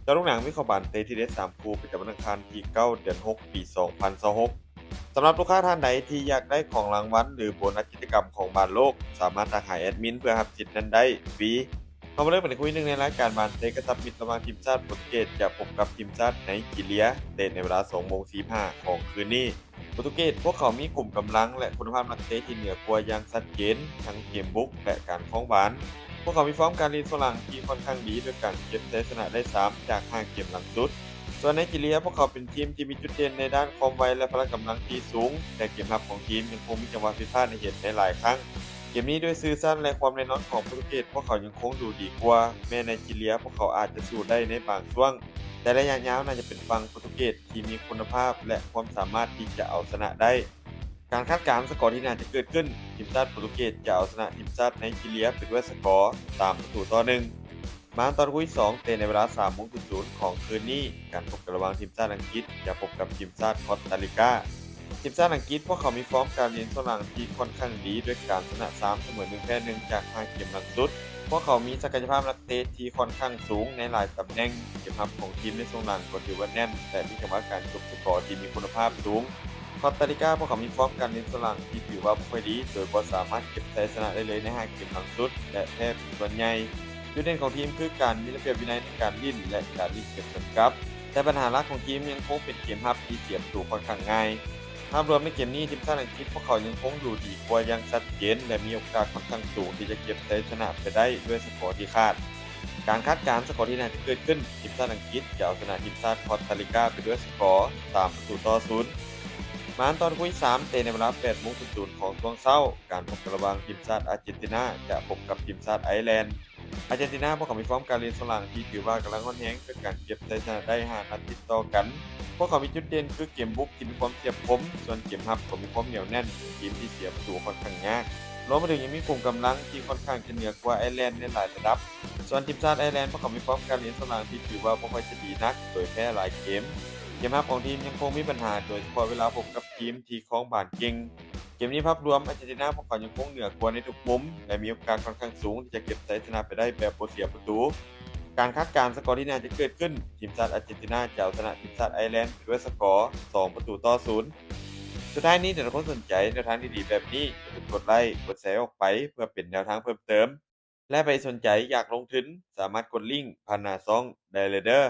ເຈາະລູກໜັງວິເຄາະບານເຕະທີເດັດສາມຄູ່ ປະຈຳວັນອັງຄານທີເກົ້າ ເດືອນຫົກ ປີສອງພັນຊາວຫົກ. ສຳລັບລູກຄ້າທ່ານໃດທີ່ຢາກໄດ້ຂອງລາງວັນ ຫຼື ໂບນັດກິດຈະກຳຂອງບານໂລກ, ສາມາດທັກຫາແອດມິນເພື່ອຮັບສິດນັ້ນໄດ້ຟຣີ. ເຮົາມາເລີ່ມກັນຄູ່ທີໜຶ່ງໃນລາຍການບານເຕະກະຊັບມິດ ລະຫວ່າງທີມຊາດໂປຣຕຸເກດຈະພົບກັບທີມຊາດໄນຈີເຣຍ, ເຕະໃນເວລາສອງໂມງສີ່ສິບຫ້າຂອງຄືນນີ້. ໂປຣຕຸເກດ ພວກເຂົາມີຂຸມກຳລັງ ແລະ ຄຸນນະພາບນັກເຕະທີ່ເໜືອກວ່າຢ່າງຊັດເຈນ ທັງເກມບຸກ ແລະ ການຄອງບານ. ພວກເຂົາມີຟອມການຫຼິ້ນຊ່ວງຫຼັງທີ່ຄ່ອນຂ້າງດີ ດ້ວຍການເກັບໄຊຊະນະໄດ້ສາມຈາກຫ້າເກມຫຼັງສຸດ. ສ່ວນໄນຈີເຣຍ ພວກເຂົາເປັນທີມທີ່ມີຈຸດເດັ່ນໃນດ້ານຄວາມໄວ ແລະ ພະລະກຳລັງທີ່ສູງ, ແຕ່ເກມຮັບຂອງທີມຍັງຄົງມີຈັງຫວະຜິດພາດໃຫ້ເຫັນໃນຫຼາຍຄັ້ງ. ເກມນີ້ດ້ວຍຊື່ຊັ້ນ ແລະ ຄວາມແນ່ນອນຂອງໂປຣຕຸເກດ ພວກເຂົາຍັງຄົງດູດີກວ່າ, ແມ້ໄນຈີເຣຍ ພວກເຂົາອາດຈະສູ້ໄດ້ໃນບາງຊ່ວງ, ແຕ່ໄລຍະຍາວໜ້າຈະເປັນຝັ່ງໂປຣຕຸເກດ ທີ່ມີຄຸນນະພາບ ແລະ ຄວາມສາມາດທີ່ຈະເອົາຊະນະໄດ້. ການຄາດການສະກໍທີ່ໜ້າຈະເກີດຂຶ້ນ, ທີມຊາດໂປຣຕຸເກດຈະເອົາຊະນະທີມຊາດໄນຈີເຣຍໄປດ້ວຍສະກໍສາມປະຕູຕໍ່ໜຶ່ງ. ມາຕອນຄູ່ທີສອງ ເຕະໃນເວລາສາມໂມງສູນຂອງຄືນນີ້, ການພົບກັນລະຫວ່າງທີມຊາດອັງກິດຈະພົບກັບທີມຊາດຄອດຕາລິກາ. ທີມຊາດອັງກິດ ພວກເຂົາມີຟອມການຫຼິ້ນຊ່ວງຫຼັງທີ່ຄ່ອນຂ້າງດີ ດ້ວຍການຊະນະສາມ ສະເໝີໜຶ່ງ ແພ້ໜຶ່ງ ຈາກຫ້າເກມຫຼັງສຸດ. ພວກເຂົາມີສັກກະຍະພາບນັກເຕະທີ່ຄ່ອນຂ້າງສູງໃນຫຼາຍຕຳແໜ່ງ. ເກມຮັບຂອງທີມໃນຊ່ວງຫຼັງກໍຖືວ່າແໜ້ນ ແລະ ມີຈັງຫວະການຈົບສະກໍທີ່ມີຄຸນນະພາບສູງ. ຄອດຕາລິກາ ພວກເຂົາມີຟອມການຫຼິ້ນຊ່ວງຫຼັງທີ່ຖືວ່າບໍ່ຄ່ອຍດີ ໂດຍບໍ່ສາມາດເກັບໄຊຊະນະໄດ້ເລີຍໃນຫ້າເກມຫຼັງສຸດ ແລະ ແພ້ເປັນສ່ວນໃຫຍ່. ຈຸດເດັ່ນຂອງທີມຄືການມີລະບຽບວິໄນໃນການຫຼິ້ນ ແລະ ການຫຼິ້ນເກມສວນກັບ, ແຕ່ບັນຫາຫຼັກຂອງທີມຍັງຄົງເປັນເກມຮັບທີ່ເສຍປະຕູຄ່ອນຂ້າງງ່າຍ. ພາບລວມໃນເກມນີ້ ທີມຊາດອັງກິດ ພວກເຂົາຍັງຄົງດູດີກວ່າຢ່າງຊັດເຈນ ແລະ ມີໂອກາດຄ່ອນຂ້າງສູງທີ່ຈະເກັບໄຊຊະນະໄປໄດ້ດ້ວຍສະກໍທີ່ຂາດ. ການຄາດການສະກໍທີ່ໜ້າຈະເກີດຂຶ້ນ, ທີມຊາດອັງກິດຈະເອົາຊະນະທີມຊາດຄອດຕາລິກາໄປດ້ວຍສະກໍສາມປະຕູຕໍ່ສູນ. ມາຕອນຄູ່ທີສາມ ເຕະໃນເວລາແປດໂມງສູນຂອງຊ່ວງເຊົ້າ, ການພົບກັນລະຫວ່າງທີມຊາດອາເຈນຕິນາຈະພົບກັບທີມຊາດໄອແລນ. ອາເຈນຕິນາ ພວກເຂົາມີຟອມການຫຼິ້ນຊ່ວງຫຼັງທີ່ຖືວ່າກຳລັງຮ້ອນແຮງ ດ້ວຍການເກັບໄຊຊະນະໄດ້ຫ້ານັດຕິດຕໍ່ກັນ. ພວກເຂົາມີຈຸດເດັ່ນຄືເກມບຸກທີ່ມີຄວາມແຈບຄົມ, ສ່ວນເກມຮັບກໍມີຄວາມໜຽວແໜ້ນ, ເປັນທີມທີ່ເສຍປະຕູຄ່ອນຂ້າງຍາກ. ລວມໄປເຖິງຍັງມີຂຸມກຳລັງທີ່ຄ່ອນຂ້າງຈະເໜືອກວ່າໄອແລນໃນຫຼາຍລະດັບ. ສ່ວນທີມຊາດໄອແລນ ພວກເຂົາມີຟອມການຫຼິ້ນຊ່ວງຫຼັງທີ່ຖືວ່າບໍ່ຄ່ອຍຈະດີນັກ ໂດຍແພ້ຫຼາຍເກມ. ເກມຮັບຂອງທີມຍັງຄົງມີບັນຫາ ໂດຍສະເພາະເວລາພົບກັບທີມທີ່ຄອງບານເກັ່ງ. ເກມນີ້ພາບລວມ ອາເຈນຕິນາ ພວກເຂົາຍັງຄົງເໜືອກວ່າໃນທຸກມຸມ ແລະ ມີໂອກາດຄ່ອນຂ້າງສູງທີ່ຈະເກັບໄຊຊະນະໄປໄດ້ແບບບໍ່ເສຍປະຕູ. ການຄາດການສະກໍທີ່ໜ້າຈະເກີດຂຶ້ນ, ທີມຊາດອາເຈນຕິນາຈະເອົາຊະນະທີມຊາດໄອແລນໄປດ້ວຍສະກໍສອງປະຕູຕໍ່ສູນ. ສຸດທ້າຍນີ້ ຖ້າທຸກຄົນສົນໃຈແນວທາງດີໆແບບນີ້, ຢ່າລືມກົດໄລ, ກົດແຊອອກໄປ ເພື່ອເປັນແນວທາງເພີ່ມເຕີມ. ແລະ ໃຜສົນໃຈຢາກລົງທຶນ, ສາມາດກົດລິ້ງຜ່ານໜ້າຊ່ອງໄດ້ເລີຍເດີ້.